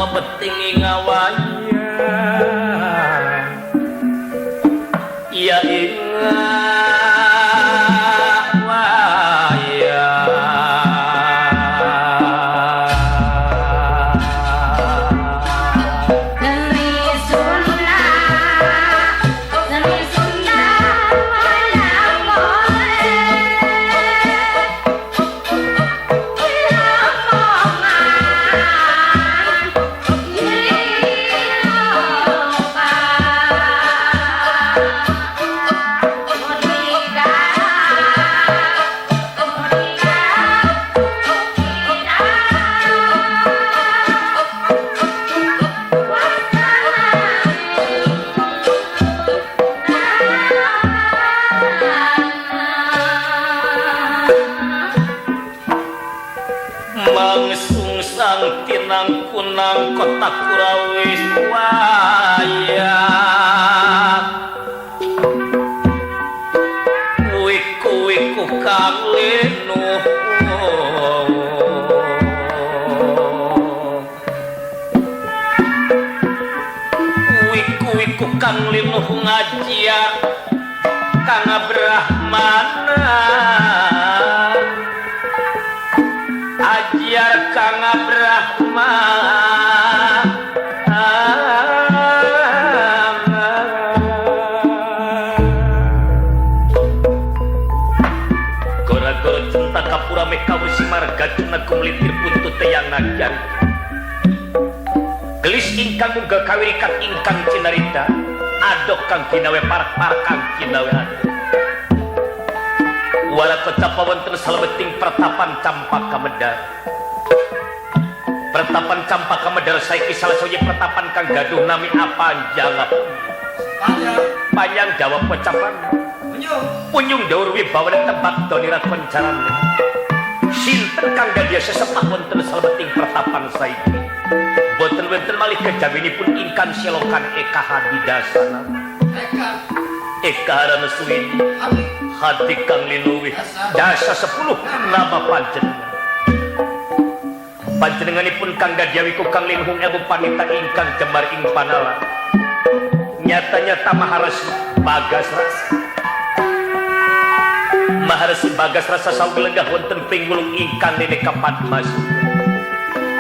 Salebeting ing ngawayang ya ing Kunang kota Kurawis wayang wiku-wiku kang linuh wiku-wiku kang linuh ngajiar kang Brahmana ajiar kang Brahmana. Gora-gora cinta kapura mekawu simarga cuna kumlitir putu teyang nagyan gelis ingkang munggah kawirikat ingkang cinarita adok kang kinawe parak-parak kang kinawe adok wala kecapa wonten salebeting pertapan Campaka Medar. Pertapan Campaka Medar saiki salah siji pertapan kang gaduh nami apanjang panjang jawab pocapan punyung daur wibawane tebak donira koncarane sinten kang gadia sesepah wonten salebeting pertapan saiki boten wonten malih kejawinipun ingkang selokan Eka Hadidasana Eka Harana Suwidi Hadi kang linuwih dasa 10 nama panjenengan panjenenganipun kang dadyawiku kang linuhung ilmu panita ingkang jembar ing panala nyata-nyata maharesi bagas rasa maharesi bagas rasa sawilenggah wonten pringwulung ingkang nene kapadmasu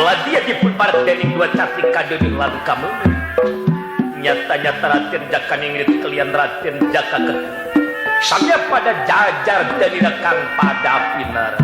ladia dipun parek dening dua catrik kadening lan kamu nyata-nyata Raden Jaka Ningrit kalian Raden Jaka Ketu samya pada jajar danira kang pada pinar.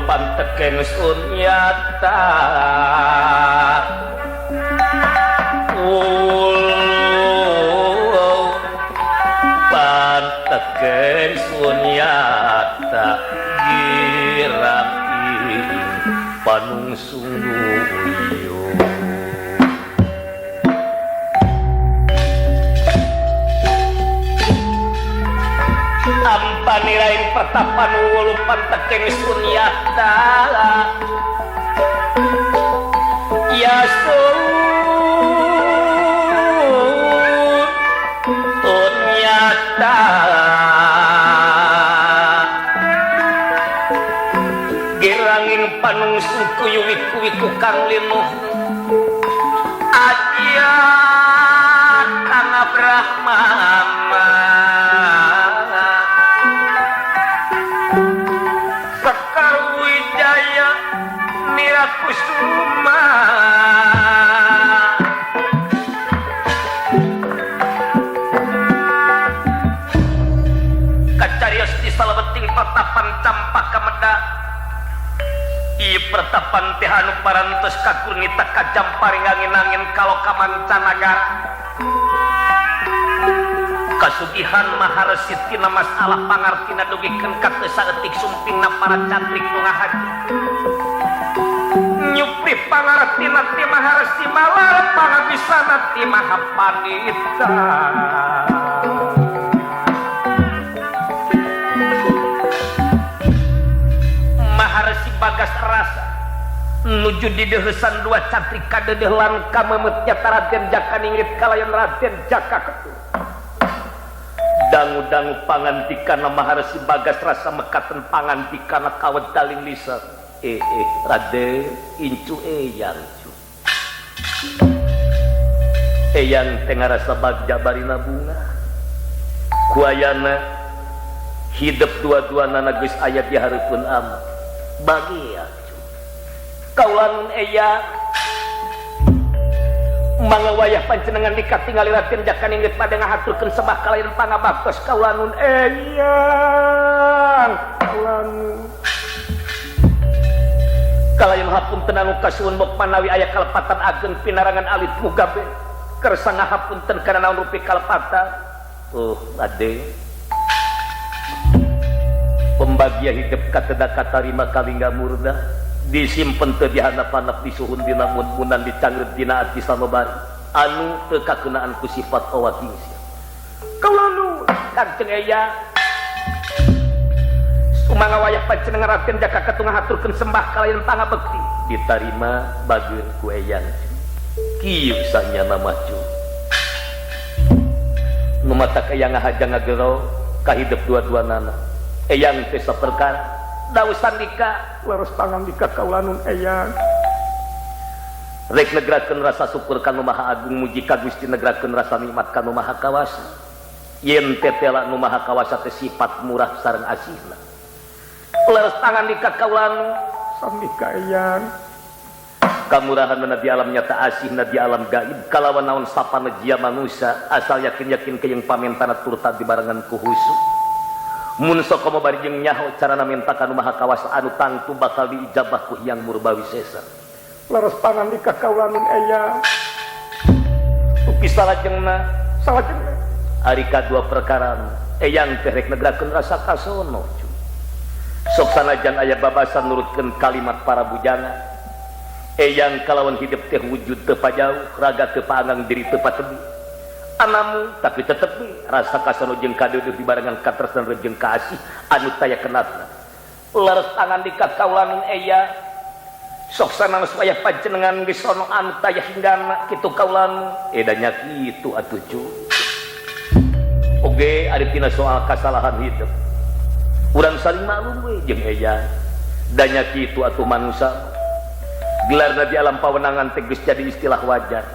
Pantekeng sunyata pantekeng sunyata girang ing panungsung luyo ampanira ing pertapan wulu pantekeng sunyata ya sunyata girangin panungsung kuyu wiku-wiku kang linuh ajian kang Brahmana Sekar Wijaya Nirakusuma kacarios di salebeting pertapan Campaka Medar ieu pertapan teh anu parantos kagurnita kajamparing angin-angin kaloka mancanagara kasugihan maharesi tina masalah pangartina dugikeun ka teu saeutik sumpingna para cantrik nu ngahaja nyupri Pangartina ti Maharesi malar pangabisana ti Maha Panita. Maharesi Bagas Rasa nuju di deuheusan dua cantrik kadeudeuh lan kamemet nyata Raden Jaka Ningrit kalayan Raden Jaka Ketu. Dangu-dangu pangantikana Maharesi Bagas Rasa mekaten pangantikana kawedalin lisan. Raden incu eyang cu. Eyang teh ngarasa bagja barina bunga. Kuayana hidup dua-duanana geus aya di hareupeun ama. Bagia cu. Kaulan eyang mangga wayah panjenengan dikatingali Raden Jaka Ningrit pada ngahaturkeun sembah kalayan pangabaktos kaulanun eyang. Kaulanun kalayan hapunten anu kasuwun bok manawi aya kalepatan ageng pinarangan alit mugabe kersa ngahapunten kana naon rupi kalepatan. Oh Raden pembagia hidup kateda katarima kalingga murda disimpen teu dihandap-handap disuhun dina mun-munan dicangreut dina ati sanobari anu teu kakenaan ku sifat owaking sia. Kaulanu Kanjeng Eyang sumangga wayah panjenengan Raden Jaka Ketu ngahaturkeun sembah kalayan pangabekti ditarima bageun ku Eyang. Kieu sanyana mah cu. Nu matak Eyang ngahaja ngagero ka hidup dua-duanana. Eyang teh saperkara daun sandika leres pangandika kaulanun Eyang. Rek negrakeun rasa syukur ka Nu Maha Agung muji ka Gusti negrakeun rasa nikmat ka Nu Maha Kawasa. Yen tetela Nu Maha Kawasa teh sifat murah sareng asihna. Leres pangandika kaulanun sandika Eyang. Kamurahanna di alam nyata asihna di alam gaib kalawan naon sapana jia manusia asal yakin-yakin keyeng pamentana turta dibarengan ku husu. Mun sokomo bari jeung nyaho carana minta ka Nu Maha Kawasa anu tangtu bakal diijabah ku Hyang Murbawisesa. Leres pangandika kaulanun Eyang. Upi salajengna salajengna ari kadua perkara Eyang teh rek negrakeun rasa kasono. Sok sanajan aya babasan nurutkeun kalimat para bujana. Eyang kalawan hidup teh wujud teu pajauh, raga teu paangang diri teu patebi. Anamu tapi tetep rasa kasono jeung kadeudeut dibarengan katresnan jeung kaasih anu taya kenatna. Leres pangandika kaulanun Eyang. Sok sanaos wayah panjenengan geus sono anu taya hinggana kitu kaulanun. Edanya kitu atuh cu. Oge ari tina soal kasalahan hidup. Urang saling maklum we jeung Eyang. Danya kitu atuh manusa. Gelarna di alam pawenangan teh geus jadi istilah wajar.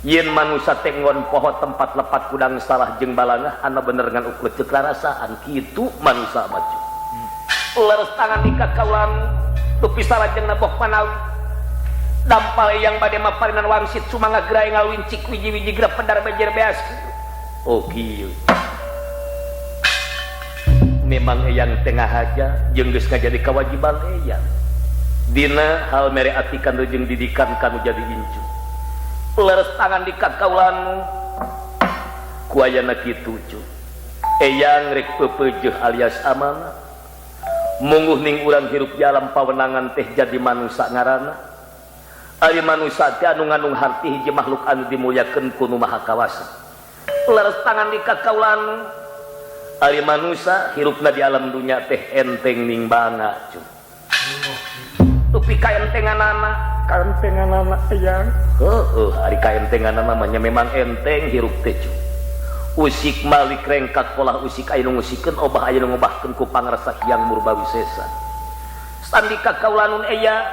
Yen manusa teh ngon poho tempat lepat kudang salah jeung balangah anu bener ngan ukur ceuk rarasaan kitu manusa mah. Leres tangan dika kaulan dupi salajengna bok manawi. Dampal Eyang bade maparinan wangsit sumangga geura ngawincik wiji-wiji grep pedar bejer beas. Oh kieu. Memang Eyang tengah haja jeung geus ngajadi kewajiban Eyang. Dina hal mere atikan jeung didikan kanu jadi incu. Leres tangan di kaulanmu ku ayana kitu cu. Eyang rek peupeujeuh alias amanah. Mungguh ning urang hirup di alam pawenangan teh jadi manusa ngaranna. Ari manusa teh anu ngandung harti hiji makhluk anu dimulyakeun ku Nu Maha Kawasa. Leres tangan di kaulanmu ari manusa hirupna di alam dunya teh enteng ning bangga cu. Dupi kaentenganana kaentenganana Eyang. Heueuh ari kaentenganana mah nya memang enteng hirup teh cu. Usik malik rengkak polah usik aya nu ngusikeun obah aya nu ngobahkeun ku pangrasa Hyang Murbawisesa. Sandika kaulanun Eyang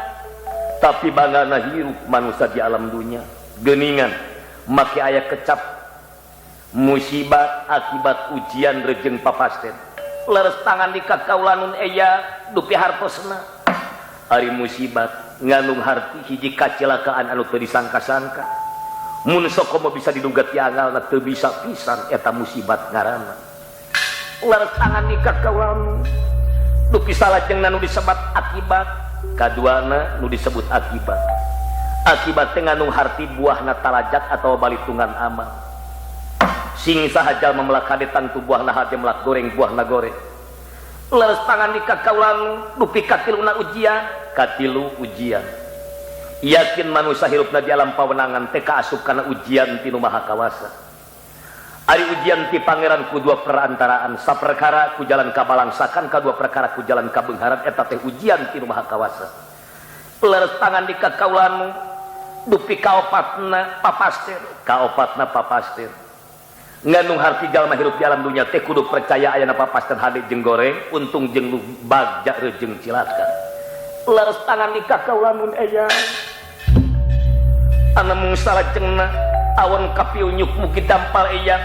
tapi bangana hirup manusa di alam dunya geuningan make aya kecap musibah akibat ujian rejeng papasten. Leres tangan di kaulanun Eyang dupi hartosna. Ari musibat ngandung harti hiji kacilakaan anu teu disangka-sangka. Mun sokomo bisa diduga ti angalna teu bisa pisan eta musibat ngaranna. Leres tangan di kaulanun dupi salajengna nu disebat akibat. Kaduana nu disebut akibat. Akibat teh ngandung harti buahna talajak atawa balitungan amal. Sing saha jalma melak hade tangtu buahna hade melak goreng buahna goreng. Leres tangan di kaulanun dupi katiluna ujian. Katilu ujian. Yakin manusia hirupna di alam pawenangan teh kaasup kana ujian ti Nu Maha Kawasa. Ari ujian ti pangeran ku dua perantaraan, saperkara ku jalan kabalangsakan, kadua perkara ku jalan kabeungharan, eta teh ujian ti Nu Maha Kawasa. Leres pangandika kaulanu dupi kaopatna papastir, kaopatna papastir. Ngandung harti jalma hirup di alam dunya teh kudu percaya ayana papasten hade jeung goreng, untung jeung bagja reujeng cilaka. Leres pangandika kaulanun eyang. Anamung salajengna awan kapiunyuk mugi dampal eyang.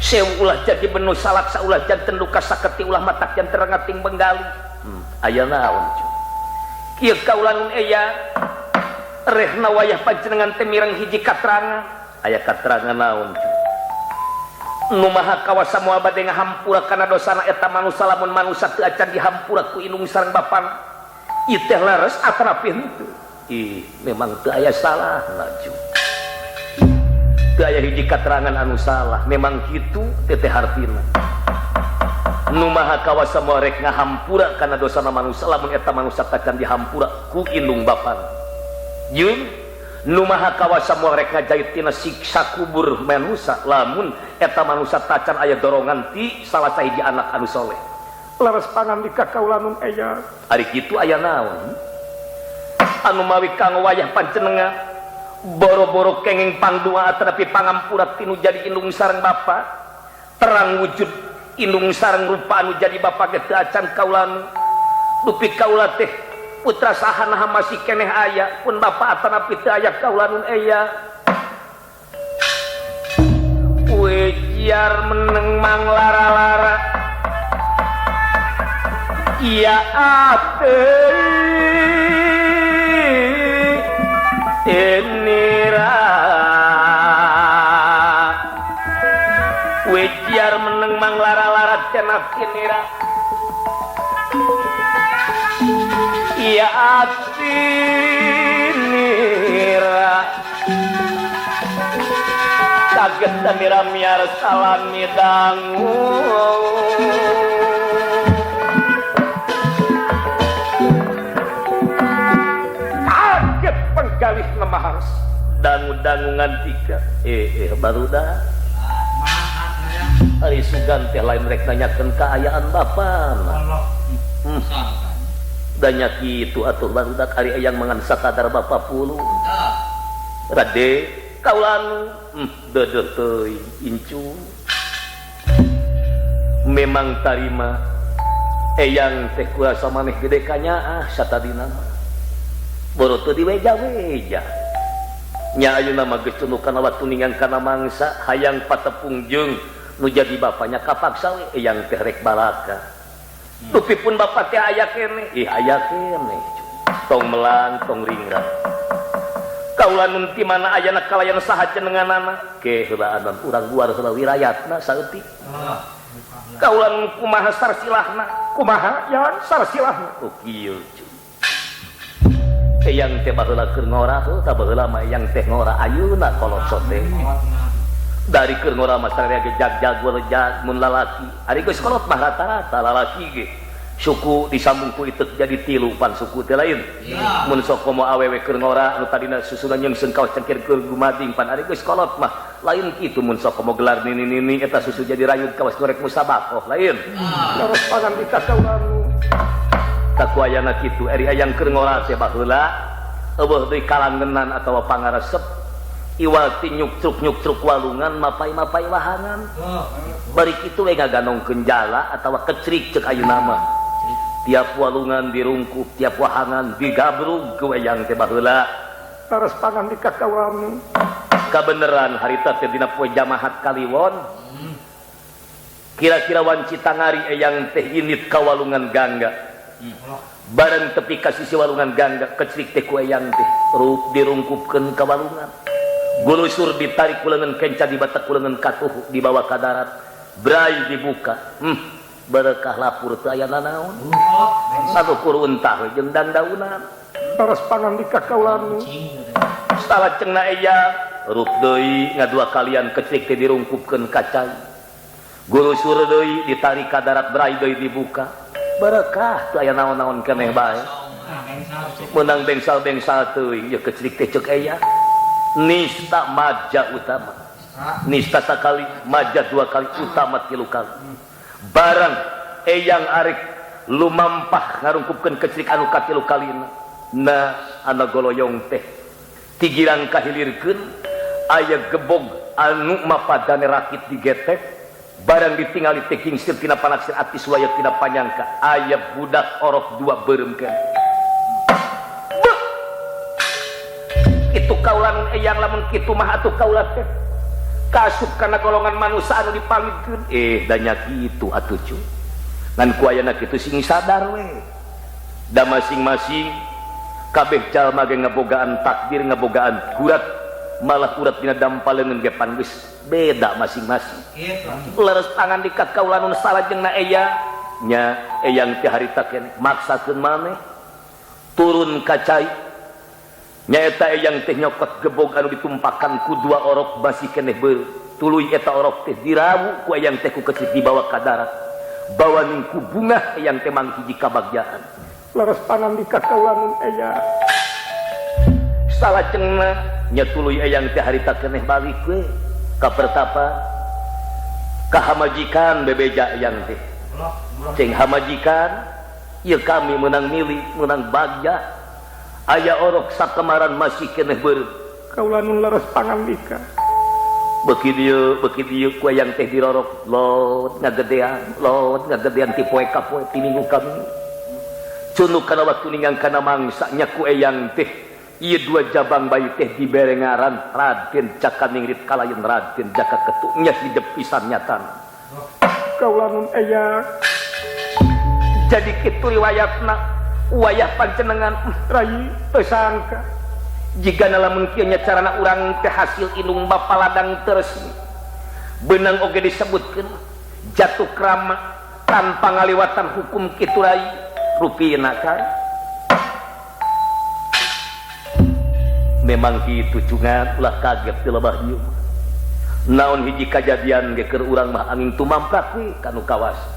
Sewu ulah jadi benu salaksa ulah janten luka saketi ulah matak janten rengating benggali. Aya naon cu? Kieu kaulanun eyang. Rehna wayah panjenengan teh mireng hiji katerangan. Aya katerangan naon cu? Nu Maha Kawasa moal bade ngahampura kana dosana eta manusa lamun manusa teu acan dihampura ku indung sareng bapana. Ieu teh leres atanapi henteu? Ih, memang teu aya salahna cu. Teu aya hiji katerangan anu salah, memang kitu teh teh hartina. Nu Maha Kawasa moal rek ngahampura kana dosana manusa lamun eta manusa tacan dihampura ku indung bapana. Jeung Nu Maha Kawasa moal rek ngajait tina siksa kubur manusa lamun eta manusa tacan aya dorongan ti salah sahiji anak anu soleh. Leres pangandika kaulanun eyang. Ari kitu aya naon? Anu mawi kanggo wayah panjenengan boro-boro kenging pangdua atanapi pangampura tinu jadi indung sareng bapa, terang wujud indung sareng rupa anu jadi bapa ge teu acan kaulanu. Dupi kaula teh putra saha naha masih keneh aya pun bapa atanapi teu aya kaulanun eya. Wejiar meneng manglara-lara iya ate enira. Wejiar meneng manglara-lara cenah tinira iya atinira. Kaget tanira miar salami dangu. Kaget penggalih lemah harus dangu-dangu ngantika. Barudak ari sugan teh lain rek nanyakeun kaayaan bapa. Danya kitu atuh barudak ari eyang mangan sakadar bapa puluh. Rade kaulanu deudeuh teuing incu. Memang tarima eyang teh kurasa maneh gede kanyaah satadina mah. Boro teu diweja-weja. Nya ayeuna mah geus tunduh kana watu ningan kana mangsa hayang patepung jeung nu jadi bapanya kapaksa we eyang teh rek balaka. Dupi pun bapak teh aya keneh, ih aya keneh. Tong melang, tong ringrang. Kaulanun ti mana ayana kalayan saha cenenganana? Ke heulaanan urang luar heula wirayatna saeutik. Kaulanun kumaha sarsilahna? Kumaha yang sarsilahna? Oh kieu cu. Eyang teh baheula keur ngora heuh, tah baheula mah eyang teh ngora ayeuna kolot teh. Dari keur ngora mah sararea ge jag-jag welejag mun lalaki. Ari geus kolot mah rata-rata lalaki ge. Suku disambung ku iteuk jadi tilu pan suku teh lain. Mun sok komo awewe keur ngora anu tadina susuna nyeungseun kaos cengkir keur gumading pan ari geus kolot mah lain kitu. Mun sok komo gelar nini-nini eta susu jadi rayud kawas gorek musabakoh lain. Leres pangandika kaulanu. Taku ayana kitu ari ayang keur ngora teh baheula eueuh deui kalanggenan atawa pangaresep iwal ti nyuktruk-nyuktruk walungan mapai-mapai wahangan. Bari kitu we ngaganongkeun jala atawa kecrik ceuk ayeuna mah. Tiap walungan dirungkup, tiap wahangan digabrug ku eyang teh baheula. Leres pangandika kaulanu. Kabeneran harita teh dina poe jamahat kaliwon. Kira-kira wanci tangari eyang teh init ka walungan Gangga. Bareng tepi ka sisi walungan Gangga kecrik teh ku eyang teh rup dirungkupkeun ka walungan. Gulusur ditarik ku leungeun kenca dibatek ku leungeun katuhu dibawa ka darat. Brai dibuka. Berkah lapur teu aya nanaon. Sadukur untah we jeung dandaunan. Leres pangandika kaulanu. Salajengna eyang rup deui ngadua kalian kecrik teh dirungkupkeun ka cai. Gulusur deui ditarik ka darat brai deui dibuka. Berkah teu aya naon-naon keneh bae. Menang bengsal-bengsal teuing ye kecrik teh ceuk aya. Nista maja utama. Nista sakali, maja dua kali, utama tilu kali. Barang eyang arek lumampah ngarungkupkeun kecrik anu katilu kalina. Nah, ana goloyong teh tigirang kahilirkeun aya gebog anu mapadane rakit digetek barang ditingali teh kingsir tina panaksir atis waya tina panyangka aya budak orok dua beureum keneh. Kitu kaula eyang lamun kitu mah atuh kaula teh kasup kana golongan manusia anu dipalidkeun da nya kitu atuh cu ngan ku ayana kitu sing sadar we da masing-masing kabeh jalma ge ngabogaan takdir ngabogaan urat malah urat dina dampaleungeun ge pan geus beda masing-masing leres pangandika kaula nun salajengna eyang nya eyang teh harita keneh maksakeun maneh turun ka cai nyaeta eyang teh nyokot gebog anu ditumpakan ku dua orok masih keneh beureum tuluy eta orok teh dirawu ku eyang teh ku kecik dibawa ka darat bawa ning ku bungah eyang teh manghiji kabagjaan leres pangandika kaula nun eyang salajengna nya tuluy eyang teh harita keneh balik we ka pertapa ka hamajikan bebeja eyang teh ceng hamajikan ieu kami menang milik menang bagja aya orok sakemaran masih keneh beureum kaula nun leres pangandika beuki dieu ku eyang teh dirorok lot ngagedean ti poe ka poe ti minggu ka minggu cunuk kana waktu ninggang kana mangsa nya ku eyang teh ieu dua jabang bayi teh dibere ngaran Raden Jaka Ningrit kalayan Raden Jaka Ketu nya hidep pisan nyatana kaula nun eyang jadi kitu riwayatna wayah panjenengan rai teu sangka jigana lamun kieu nya carana urang teh hasil indung bapa ladang terus beunang oge disebutkeun jatuh krama tanpa ngaliwatan hukum kitu rai rupina kan memang kitu cungan ulah kaget di lebah ieu naon hiji kajadian ge keur urang mah angin tumamprak we kanu kawas.